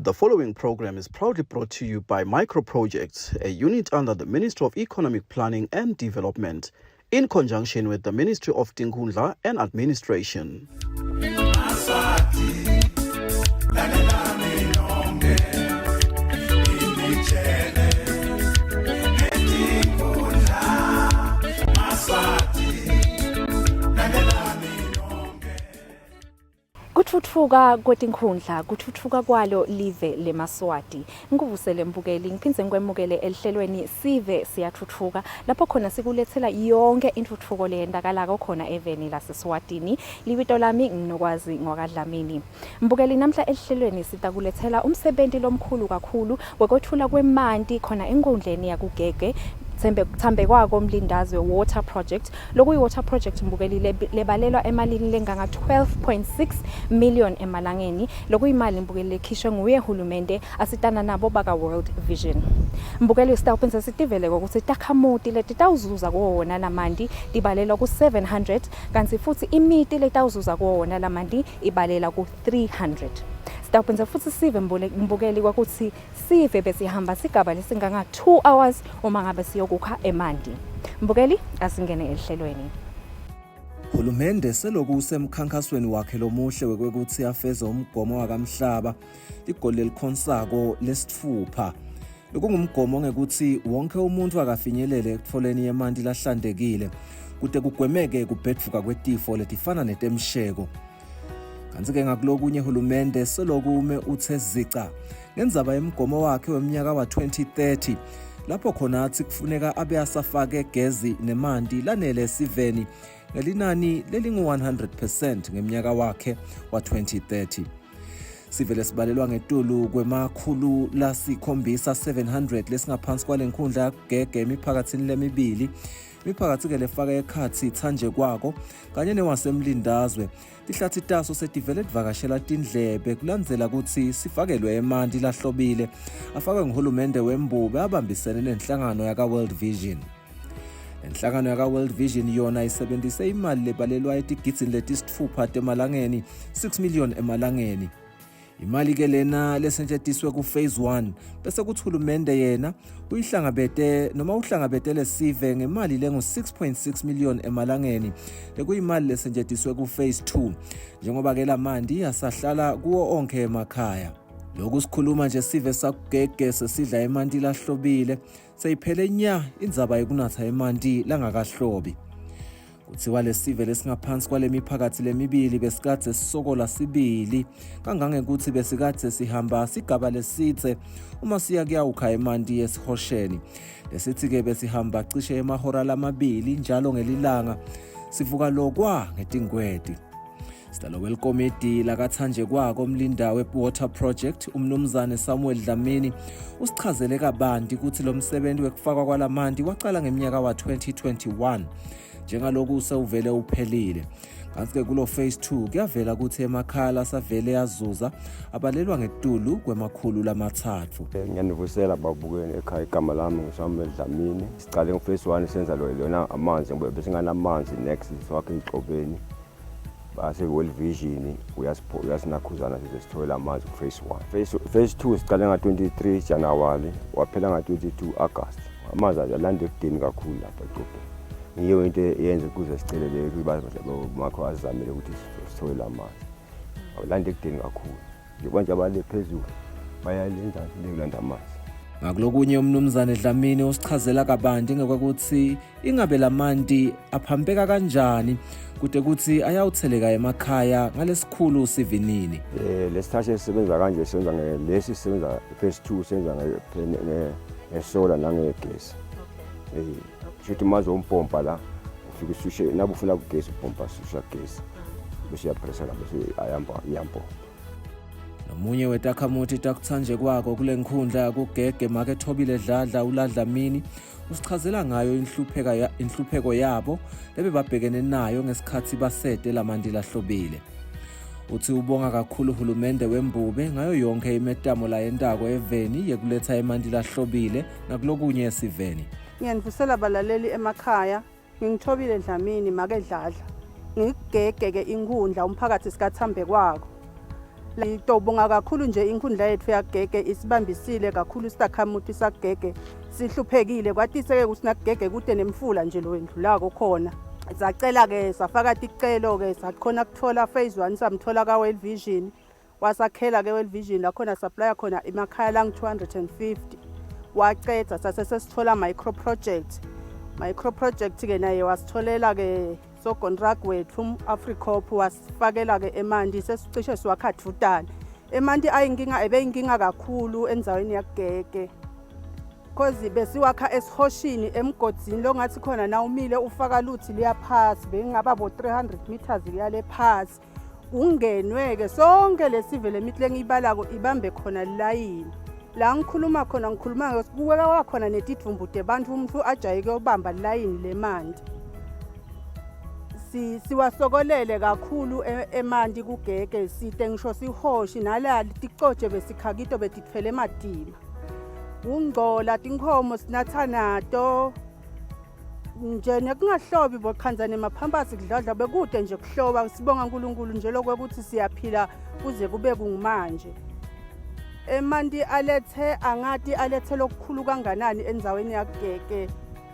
The following program is proudly brought to you by Micro Projects, a unit under the Ministry of Economic Planning and Development, in conjunction with the Ministry of Tinkhundla and Administration. Kutfutfuka kwetinkhundla kutfutfuka kwalo live lemaSwati. Ngikuvusele mbukeli ngiphindze ngikwemukele elihlelweni Sive Siyatfutfuka lapho khona sikuletsela yonke intfutfuko leyentakalako khona eveni laseSwatini. Libito lami nginokwazi ngwakaDlamini. Mbukeli namhla elihlelweni sitakuletsela umsebenti lomkhulu kakhulu wekwetfula kwemanti khona enkhundleni yakuGege Thambekwako Mlindazwe Water Project lokuyi-water project mbukeli lebalelwa emalini lenganga 12.6 million emalangeni lokuyimali mbukeli lekhishwe nguye hulumende asitana nabo baka World Vision. Mbukeli sitawuphindze sitivele ukuthi takhamuti letitawuzuza kuwo wona lamanti tibalelwa ku-700 kantsi futsi imiti letawuzuza kuwo wona lamanti ibalela ku-300. Sitawuphindze futsi sive mbukeli kwakutsi sive besihamba sigaba lesinganga 2 hours uma ngabe siyokukha emanti. Mbukeli asingene ehlelweni. Hulumende seloku usemkhankhasweni wakhe lomuhle wekwekutsi afeze umgomo wakamhlaba ligoli lelikhonsako lesitfupha lokungumgomo ngekutsi wonke umuntfu akafinyelele ekutfoleni emanti lahlantekile kute kugwemeke kubhedvuka kwetifo letifana netemsheko. Kantsi-ke ngakulokunye hulumende seloku ume uthe zica ngendzaba yemgomo wakhe wemnyaka wa-2030 lapho khona atsi kufuneka abe asafake gezi nemanti lanele esiveni ngelinani lelingu-100 percent ngemnyaka wakhe wa-2030. Sive lesibalelwa ngetulu kwemakhulu lasikhombisa 700 lesingaphansi kwale nkhundla yakugege emiphakatsini lemibili imiphakatsi-ke lefaka ekhatsi Thanje kwako kanye newasemlindazwe tihlathi taso setivele tivakashela tindlebe kulandzela kutsi sifakelwe emanti lahlobile afakwe nguhulumende wembube abambisene nenhlangano yaka-World Vision. Lenhlangano yaka-World Vision yona isebentise imali lebalelwa etigidzini letisitfupha temalangeni 6 million emalangeni. Imali ke lena lesetjentiswe ku-phase 1 bese kuthi hulumende yena uyihlangabete noma uhlangabete lesive ngemali lengu-6.6 million emalangeni lekuyimali lesetjentiswe ku-phase 2 njengoba ke lamanti asahlala kuwo onkhe emakhaya. Lokhu sikhuluma nje sive sakugege sesidla emanti lahlobile seyiphele nya indzaba yekunatsa emanti langakahlobi. Kuthiwa lesive lesingaphansi kwale miphakathi lemibili besikadze sisokola sibili kangangekutsi besikadze sihamba sigaba lesidze uma siya kuyawukha emanti esihosheni. Lesithi-ke besihamba cishe emahora lamabili njalo ngelilanga sivuka lokwa ngetingweti. Sidalo welikomidi lakathanje kwako Mlinda we-Water Project umnumzane Samuel Dlamini usichazele kabanti ukuthi lo msebenzi wekufakwa kwalamanti waqala ngeminyaka wa-2021 njengaloku sewuvele uphelile. Kanti-ke kulo phase 2 kuyavela ukuthi emakhaya lasavele azuza abalelwa ngetulu kwemakhulu lamathathu. Ngiyanivusela babukeni ekhaya igama lami nguSamuel Dlamini. Sicale ngo-phase 1 senza lo lona amanzi ngoba besinganamanzi next siwakhe ixobeni. Base World Vision uyasinakhuzana size sithole amanzi ku-phase 1. Phase 2 siqale nga-23 January waphela nga-22 August. Amanzi alanda ekudeni kakhulu lapha eqobheni. Ngiyo into eyenza ukuze sicele le makho azamele ukuthi sithole amanzi. Awulanda ekudeni kakhulu. Njengoba nje abale phezulu bayalenza lekulanda amanzi. Ngakulokunye umnumzane Dlamini usichazela kabanti ngekwakuthi ingabe lamanti aphampeka kanjani kude kuthi ayawutheleka emakhaya ngalesikhulu sivinini. Eh lesithathe sisebenza kanje sisebenza ngelesi sisebenza phase 2 sisebenza ngesolar nangegesi. Eh shuthi maze umpompa la ufike usushe nabe ufuna kugesi upompa susha gesi bese uyapressa la bese ayamba iyampompa. Nomunye wetakhamuthi takuthanje kwako kule nkhundla kugege make Thobile Dladla uLadlamini usichazela ngayo inhlupheka inhlupheko yabo lebebabhekene nayo ngesikhathi basete lamanti lahlobile. Uthi ubonga kakhulu uhulumende wembube ngayo yonke imetamo layentako eveni yekuletha emanti lahlobile nakulokunye esiveni. Ngiyanivusela balaleli emakhaya ngingithobile Dlamini make Dladla ngigege ke inkundla umphakathi sikathambe kwako. Ngitobonga kakhulu nje inkundla yethu yaGege isibambisile kakhulu isakhamuti saGege sihluphekile kwatise-ke ukuthi naGege kude nemfula nje lo wendlulako khona. Sacela-ke safaka ticelo-ke sakhona kuthola phase 1 samthola ka-World Vision wasakhela-ke World Vision la khona supplya khona emakhaya langu-250 wacedza sase sesithola micro project. Micro project-ke naye wasitholela-ke sogontrag wethu Africop wasifakela-ke emanti sesicishe siwakhathutana. Emanti ayinkinga ebeyinkinga kakhulu endzaweni yaGege cause besiwakha esihoshini emgodini longathi khona na umile ufaka luthi liyaphasi bengingaba bo 300 meters kuyale phasi kungenwe-ke sonke lesive lemithi lengiyibalako ibambe khona lilayini la ngikhuluma khona ngikhuluma kuweka wakhona netidvumbu tebantfu umuntu ajaye kuyobamba lilayini lemanti. Siwasokolele kakhulu emanti kuGege site ngisho sihoshi nala ticoje besikhakito betithwele ematima kungcola tinkhomo sinatha nato nje nekungahlobi bokhanza nemaphampasi kudladla bekude nje kuhloba. Sibonga uNkulunkulu nje lokuthi siyaphila kuze kube kungumanje. Emanti alethe angati alethe lokukhulu kanganani endzaweni yaGege.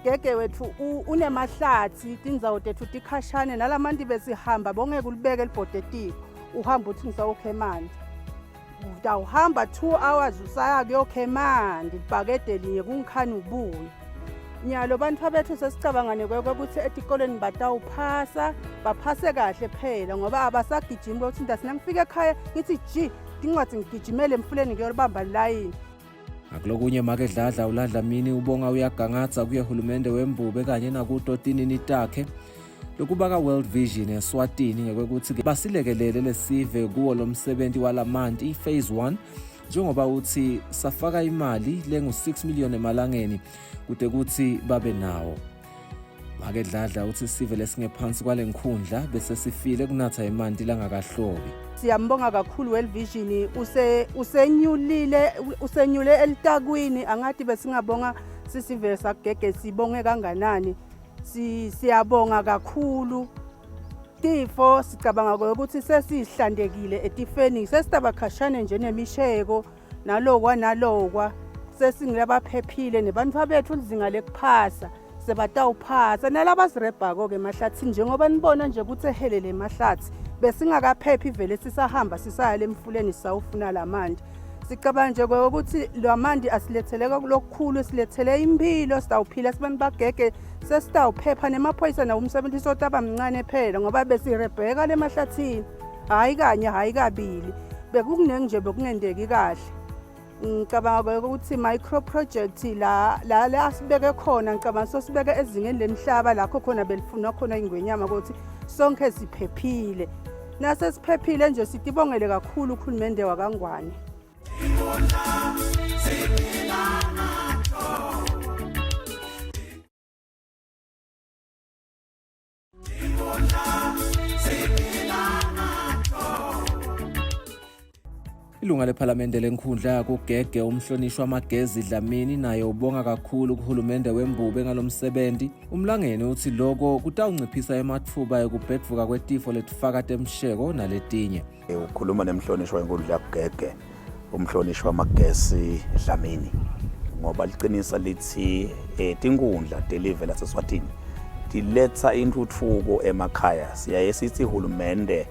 Gege wethu unemahlathi tindzawo tethu tikhashane nalamanti besihamba bongeke ulibeke libhode uhamba uthi ngisawukha emanti utawuhamba 2 hours usaya kuyokha emanti libhakede linye kungikhani ubuye. Nyalo bantfu bethu sesicabanga nekwekuthi etikolweni batawuphasa baphase kahle phela ngoba abasagijimi ukuthi ntasina ngifike ekhaya ngithi ji tincwadzi ngigijimele emfuleni ngiyolibamba lilayini. Ngakulokunye make Dladla uLaDlamini ubonga uyagangatsa kuye hulumende wembube kanye nakuto tinini takhe lokubaka World Vision eSwatini ngekwekuthi basilekelele lesive kuwo lomsebenti walamanti i-phase 1 njengoba uthi safaka imali lengu-6 million emalangeni kute kutsi babe nawo. Make Dladla uthi sive lesingephansi kwale nkhundla bese sifile kunatha emanti langakahlobi. Siyambonga kakhulu World Vision usenyulile usenyule elitakwini angathi besingabonga sisive saGege sibonge kanganani. Siyabonga kakhulu. Tifo sicabanga ukuthi sesihlandekile etifeni sesitabakashane nje nemisheko nalokwa nalokwa sesingilabaphephile nebantfu bethu lizinga lekuphasa sebatawuphasa nalabazirebhako-ke emahlathini njengoba nibona nje ukuthi ehelele emahlathi besingakaphephi vele sisahamba sisaya lemfuleni sisawufuna lamanti. Sicabanga nje ukuthi lamanti asilethele lokukhulu silethele impilo sitawuphila sibantu baGege sesitawuphepha nemaphoyisa nawo umsebenzi sotaba mncane phela ngoba besirebheka lemahlathini hhayi kanye hhayi kabili bekukuningi nje bekungendeki kahle. Ngicabanga ukuthi micro project la la la sibeke khona ngicabanga sosibeke ezingeni lemhlaba lapho khona belifunwa khona ingwenyama ukuthi sonke siphephile. Nasesiphephile nje sitibongele kakhulu uhulumende wakaNgwane. Ilunga lephalamende lenkhundla yakuGege umhlonishwa Magezi Dlamini naye ubonga kakhulu kuhulumende wembube ngalomsebenzi. Umlangeni uthi loko kutawunciphisa ematfuba ekubhedvuka kwetifo letifaka temsheko naletinye. Ukhuluma nemhlonishwa wenkundla yakuGege umhlonishwa Magesi Dlamini ngoba liqinisa lithi tinkundla telive laseSwatini tiletha intuthuko emakhaya. Siyaye sithi hulumende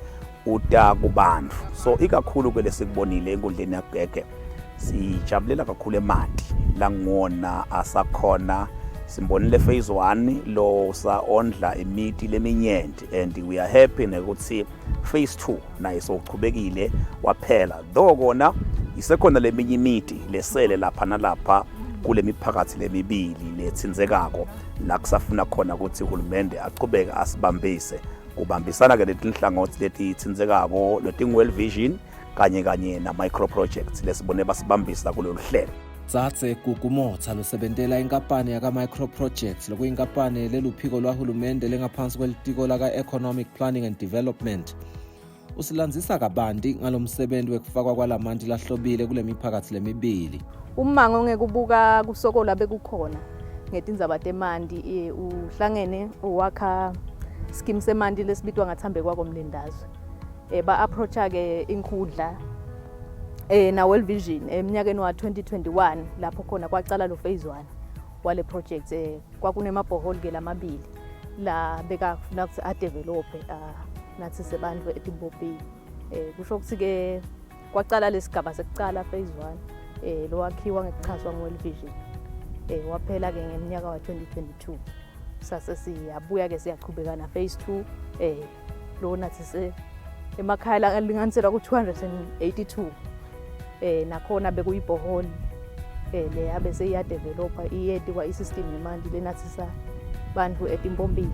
uta kubantu, so ikakhulu ke lesikubonile enkundleni yakuGege sijabulela kakhulu emanti langona asakhona. Simbonile phase 1 lo sa-ondla imiti leminyenti and we are happy nekuthi phase 2 naye sowuchubekile waphela, though kona isekhona leminye imiti lesele lapha nalapha kule miphakathi lemibili lethinzekako la kusafuna khona ukuthi uhulumende achubeke asibambise kubambisana-ke letinhlangothi letithinzekako letingu-World Vision kanye kanye na-micro projects lesibone basibambisa kulolu hlelo. Tsatse Gugumotha losebentela inkampani yaka-micro projects lokuyinkampani leluphiko lwahulumende lengaphansi kwelitiko laka-Economic Planning and Development usilandzisa kabanti ngalomsebenzi wekufakwa kwalamanti lahlobile kule miphakathi lemibili. Ummango ngekubuka kusokola bekukhona ngetindzaba temanti uhlangene uwakha scheme semanti lesibitwa ngathambe kwako Mlindazwe. Ba-approacha ke inkhundla Na World Vision eminyakeni wa 2021 lapho khona kwacala lo phase 1 wale project. Kwakunemabhoholi ke lamabili la bekafuna ukuthi adevelop nathi sebantu etimpompini. Kusho ukuthi ke kwacala lesigaba sekucala phase 1 lowakhiwa ngekuchazwa nge-World Vision, waphela ke ngeminyaka wa 2022. Sase siyabuya ke siyachubeka na phase 2, lo nathi se emakhaya la alinganiselwa ku-282. Nakhona bekuyibhoholi le yabe seyiyadevelopa, iyetiwa i-system yemanti lenathisa bantu etimpompini.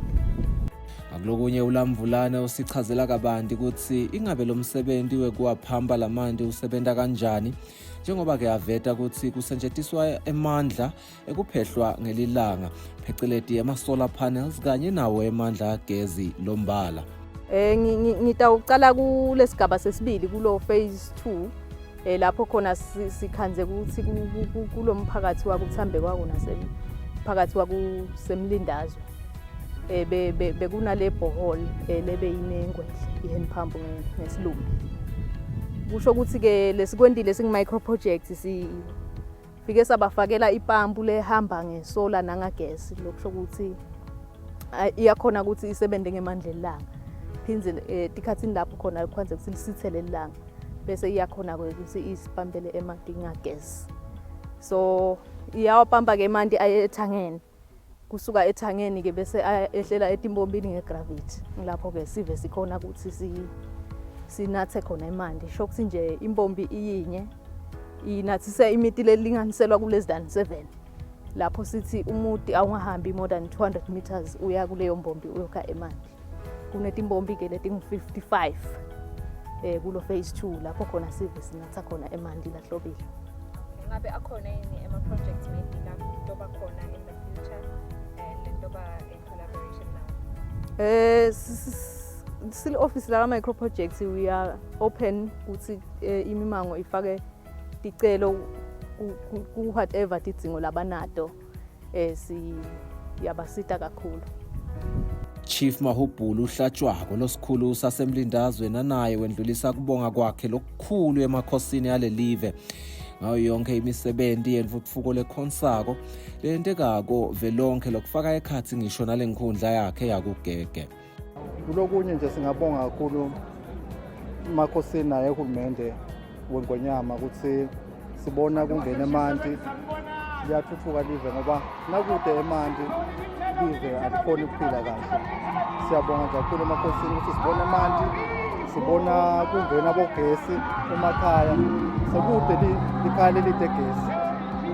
Ngakulokunye uLamvulane usichazela kabanti ukuthi ingabe lo msebenzi wekuwaphampa lamanti usebenta kanjani, njengoba-ke aveta ukuthi kusetshenziswa emandla ekuphehlwa ngelilanga, pheceleti ema-solar panels, kanye nawo emandla agezi lombala. Ngitawucala kulesigaba sesibili, kulo phase 2, lapho khona sikhanze ukuthi kulo mphakathi wakuthambe kwako nasemphakathi wakusemlindazwe bekunale borehole lebe inengwedle, i-hand pump ngesilumbi. Kusho ukuthi ke lesikwentile singu-micro project, sifike sabafakela ipampu lehamba ngesolar nangagesi. Lokusho ukuthi iyakhona ukuthi isebenze ngemandla elanga, phindze tikhathini lapho khona kwanze ukuthi lisithele ilanga, bese iyakhona-ke ukuthi isipampele emanti ngagesi. So iyawapampa-ke emanti aye ethangeni, kusuka ethangeni-ke bese ehlela etimpompini ngegravity. Ngilapho-ke sive sikhona ukuthi sinathe khona emanti. Sho ukuthi nje impompi iyinye inathise imiti lelinganiselwa ku-less than 7, lapho sithi umuti awungahambi more than 200 meters uya kuleyo mbombi uyokha emanti. Kunetimbombi-ke letingu-55 kulo phase 2, lapho khona sive sinatha khona emanti lahlobile. Ngabe akhona yini ama-projects maybe latoba khona in the future and lentoba in collaboration now? Sile office la micro projects, we are open ukuthi imimango ifake ticelo ku whatever tidzingo labanato, siyabasita kakhulu. Chief Mahubhulu uhlatshwako losikhulu sasemlindazwe nanaye wendlulisa kubonga kwakhe lokukhulu emakhosini alelive ngayo yonke imisebenzi yentfutfuko lekhonsako leyentekako velonke, lokufaka ekhatsi ngisho nale nkhundla yakhe yakugege. Kulokunye nje singabonga kakhulu emakhosini naye uhulumende wengonyama ukuthi sibona kungena emanti, liyathuthuka live, ngoba nakude emanti live alikhoni ukuphila kahle. Siyabonga nje kakhulu emakhosini ukuthi sibona emanti, sibona kungena bogesi emakhaya, sekude likhaya lelide gesi.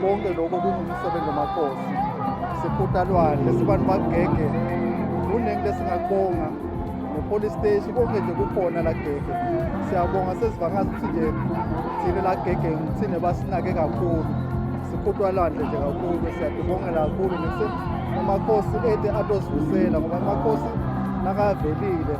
Konke lokho kungumsebenzi wamakhosi. Sikhuta lwandle sibantu bagege, kuningi lesingakubonga, ne-police station, konke nje kukhona la Gege. Siyabonga, sesiva ngazi ukuthi nje thina la Gege thina basinake kakhulu, sikhutwa lwandle nje kakhulu. Siyatibongela kakhulu nese amakhosi ede atozivusela, ngoba amakhosi nakavelile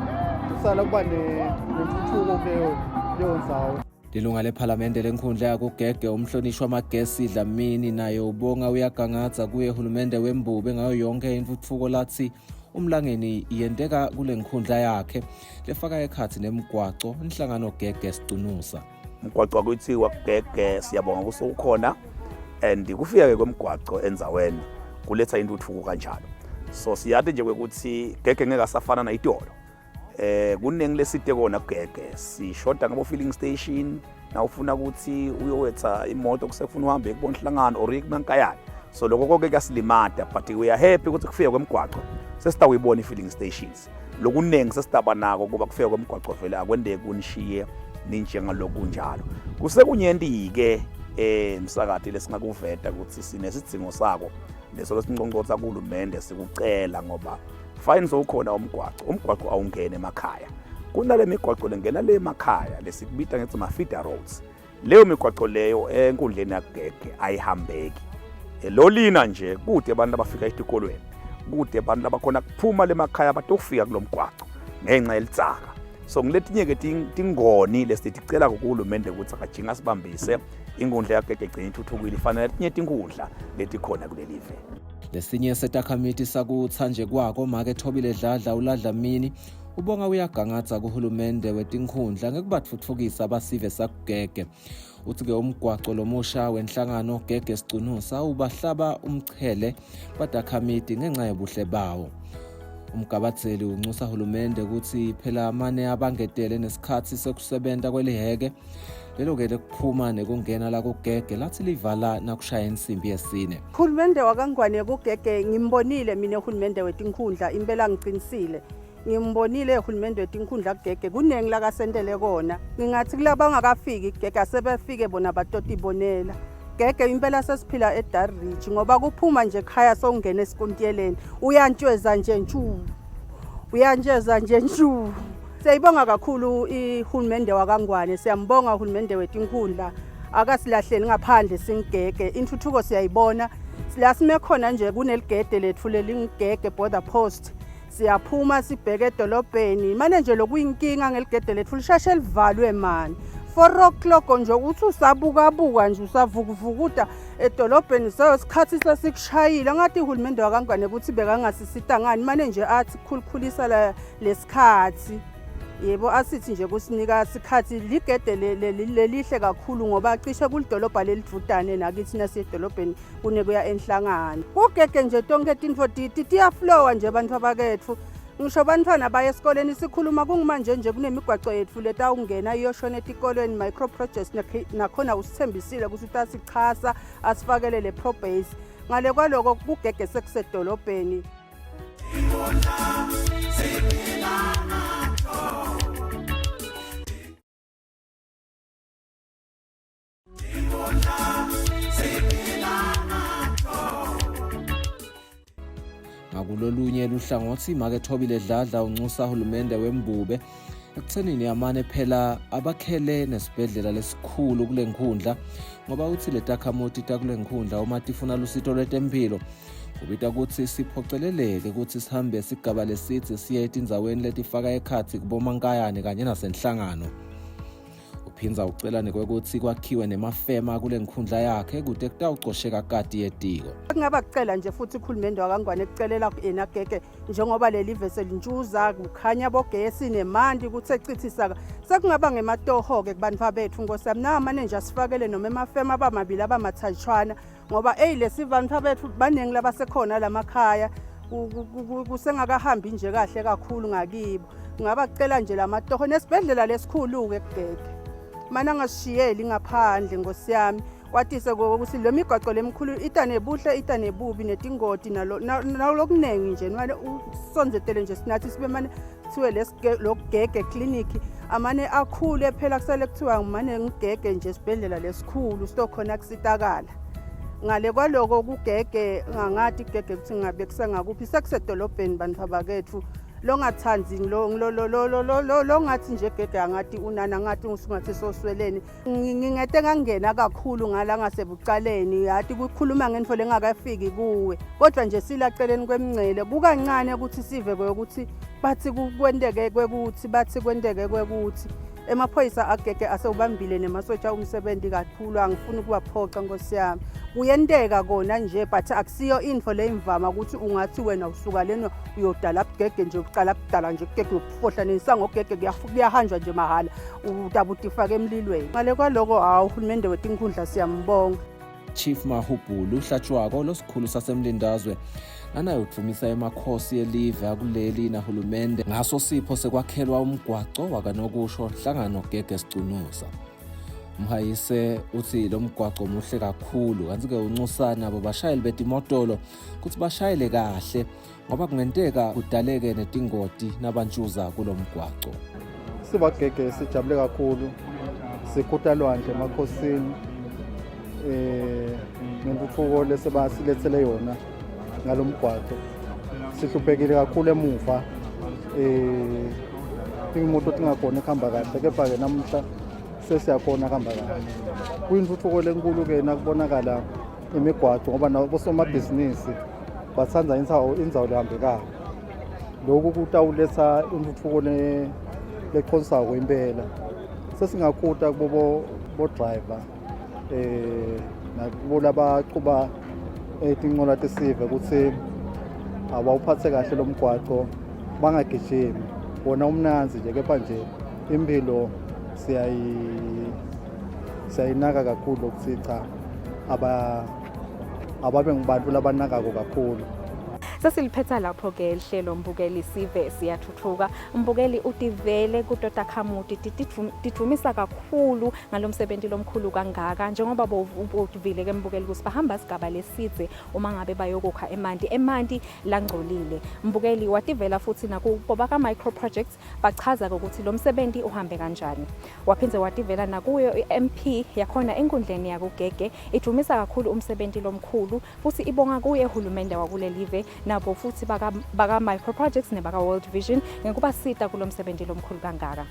kusala kuba nentuthuko kuleyo leyo ndzawo. Lilunga lephalamende lenkhundla yakugege umhlonishwa Magesi Dlamini naye ubonga uyagangadza kuye hulumende wembube ngayo yonke intuthuko lathi umlangeni yenteka kule nkhundla yakhe, lefaka ekhatsi nemgwaco inhlangano Gege Sicunusa. Umgwaco wakuthi wakugege, siyabonga kusukukhona, and kufika-ke kwemgwaco endzaweni kuletha intuthuko kanjalo. So siyati nje kwekuthi Gege ngeke asafana nayitolo. Kuningi lesite kona kugege, sishoda ngabo filling station. Nawufuna ukuthi uyowetha imoto kusefuna uhambe kubona inhlangano or kumankayane, so lokho konke kuyasilimata, but we are happy ukuthi kufika kwemgwaco sesitawuyibona i-filling stations. Lokuningi sesitaba nako kuba kufika kwemgwaco vele akwendeki kunishiye ninjengalokunjalo. Kusekunyenti-ke msakati lesingakuveta ukuthi sinesidzingo sako leso lesinconcosa kuhulumende sikucela, ngoba fine sowukhona umgwaco, umgwaco awungeni emakhaya. Kunale migwaco lengena le emakhaya lesikubita ngethi ma-feeder roads. Leyo migwaco leyo enkundleni yakugege ayihambeki. Lo lina nje kude abantu abafika etikolweni, kude abantu labakhona kuphuma lemakhaya batofika kulo mgwaco ngenxa yelitsaka. So ngiletinye-ke tingoni lesiticela kuhulumende ukuthi akajinga asibambise inkundla yagege igcine ithuthukile ifanele letinye tinkundla letikhona kulelive. Lesinye setakhamiti sakuthanje kwako make Thobile Dladla uLadlamini ubonga uyagangadza kuhulumende wetinkhundla ngekubatfutfukisa basive sakugege. Uthi-ke umgwaco lomusha wenhlangano Gege Sicunusa ubahlaba umchele badakhamiti ngenxa yobuhle bawo. Umgabadzeli unxusa hulumende ukuthi phela amane abangetele nesikhathi sekusebenta kweliheke lelo-ke lekuphuma nekungena lakugege lathi livala nakushaya insimbi yesine. Hulumende wakangwane kugege ngimbonile mina hulumende wetinkhundla impela ngiqinisile ngimbonile uhulumende wetinkhundla kugege kuningi lakasentele kona ngingathi kulaba angakafiki kugege asebefike bona batotibonela gege impela sesiphila eDar Ridge ngoba kuphuma nje ekhaya sowungena esikontiyeleni uyantshweza nje ntshu uyantshweza nje ntshu. Siyayibonga kakhulu ihulumende wakangwane, siyambonga uhulumende wetinkhundla akasilahleli ngaphandle singigege intuthuko siyayibona la sime khona nje kuneligede lethu lelingigege border post siyaphuma sibheke edolobheni mane nje lokuyinkinga ngeligede lethu lisheshe livalwe mani 4 o'clock nje uthi usabukabuka nje usavukuvukuda edolobheni sesikhathi sesikushayile ngathi uhulumende wakangwane ukuthi bekangasisita ngani mane nje athi khulukhulisa lesikhathi yebo asithi nje kusinika sikhathi ligede lelihle kakhulu ngoba cishe kulidolobha lelidvutane nakithi nasedolobheni kunekuya enhlangano kugege nje tonke tintfo tiyaflowa nje abantu abakethu ngisho bantwana baye esikoleni sikhuluma kungumanje nje kunemigwaco yethu letawungena iyoshona etikolweni micro projects nakhona usithembisile ukuthi utasichasa asifakele le pro base ngale kwaloko kugege sekusedolobheni. Ngakulolunye luhlangothi make Thobile Dladla unxusa uhulumende wembube ekuthenini amane phela abakhele nesibhedlela lesikhulu kule nkhundla ngoba uthi letakhamuti takule nkhundla uma tifuna lusito lwetempilo kubita ukuthi siphoceleleke ukuthi sihambe sigaba lesidze siye etindzaweni letifaka ekhatsi kubomankayane kanye nasenhlangano. Uphindza ucela nekwekutsi kwakhiwe nemafema kule nkhundla yakhe kute kutawucosheka kati yetiko. Kungaba kucela nje futhi uhulumende wakangwane kucelela yena gege njengoba leli vese lintshuza kukhanya bogesi nemanti kuthe chithisaka sekungaba ngematoho-ke kubantu bethu nkosi yami namane nje asifakele noma emafema abamabili abamathatshwana ngoba eyi lesi bantu bethu baningi labasekhona lamakhaya kusengakahambi nje kahle kakhulu ngakibo ngaba kucela nje lamatoho nesibhedlela lesikhulu-ke kugege mana angasishiyeli ngaphandle nkosi yami kwatise kokuthi le migwaqo lemkhulu ita nebuhle ita nebubi netingoti nalokuningi nje mane usonzetele nje sinathi sibe mane kuthiwe lokugege clinic amane akhule phela kusale kuthiwa ngimane ngigege nje esibhedlela lesikhulu sitokhona kusitakala ngale kwaloko kugege ngangati kugege ukuthi ngabe kusengakuphi sekusedolobheni bantu abakethu longathandi longathi nje gege angathi unana ngathi usungathi sosweleni ngingete ngangena kakhulu ngala ngasebucaleni yathi kukhuluma ngento lengakafiki kuwe kodwa nje silaceleni kwemngcele kukancane ukuthi sive kwekuthi bathi kwenteke kwekuthi bathi kwenteke kwekuthi emaphoyisa agege asewubambile nemasotsha umsebenzi kakhulu angifuni ukuwaphoxa nkosi yami kuyenteka kona nje but akusiyo info leyimvama ukuthi ungathi wena usuka lena uyodala bugege nje ucala kudala nje kugege ufohla nesango gege kuyahanjwa nje mahhala utabutifaka emlilweni ngale kwaloko hawu uhulumende wetinkhundla siyambonga. Chief Mahubhulu Hlatshwako losikhulu sasemlindazwe nanaye udvumisa emakhosi elive akuleli nahulumende ngaso sipho sekwakhelwa umgwaco wakanokusho hlangano gege sicunusa. Mhayise uthi lo mgwaco muhle kakhulu kanti-ke unxusa nabo bashayeli betimotolo ukuthi bashayele kahle ngoba kungenteka kudaleke netingoti nabantshuza kulo mgwaco. Sibagege sijabule kakhulu sikhutha lwandle emakhosini ngentuthuko lesebasilethele yona ngalomgwaqo sihluphekile kakhulu emuva imoto tingakhona ukuhamba kahle kepha-ke namuhla sesiyakhona kuhamba kahle kuyintuthuko lenkulu-ke nakubonakala imigwaco ngoba nabosomabhizinisi bathanda indzawo lehambekako lokhu kutawuletha intuthuko lekhonsako impela sesingakhuta kubo bo-driver nakubo labachuba tincola tesive ukuthi awuphathe kahle lo mgwaco bangagijimi wona umnanzi nje kepha nje impilo Siyayinaka kakhulu ukuthi cha aba ababe ngubantu labanakako kakhulu. Sesiliphetha lapho-ke lihlelo mbukeli sive siyathuthuka. Mbukeli utivele kutotakhamuti tidvumisa kakhulu ngalo msebenzi lomkhulu kangaka njengoba bovile ke mbukeli ukuthi bahamba sigaba lesidze uma ngabe bayokukha emanti emanti langcolile. Mbukeli wativela futhi nakubo baka-micro projects bachaza ukuthi lo msebenzi uhambe kanjani. Waphinde wativela nakuyo i-MP yakhona enkundleni yakuGege idumisa kakhulu umsebenzi lomkhulu futhi ibonga kuye uhulumende wakulelive nabo futhi baka, baka micro projects nebaka World Vision ngekubasita kulo msebenzi lomkhulu kangaka.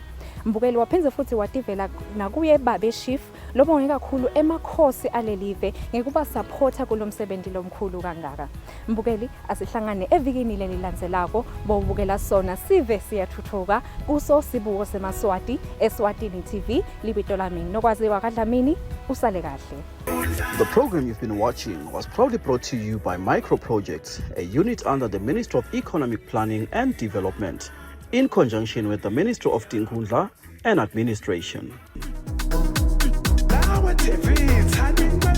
Mbukeli waphinde futhi wativela nakuye babe chief lobonge kakhulu emakhosi alelive ngekuba supporta kulo msebenzi lomkhulu kangaka. Mbukeli asihlangane evikini lelilandzelako bowubukela sona sive siyathuthuka kuso sibuko semaswati eSwatini TV. Libito lami nokwaziwa kaDlamini, usale kahle. The program you've been watching was proudly brought to you by Micro Projects, a unit under the Ministry of Economic Planning and Development, in conjunction with the Ministry of Tinkhundla and Administration. Lawa TV thanda.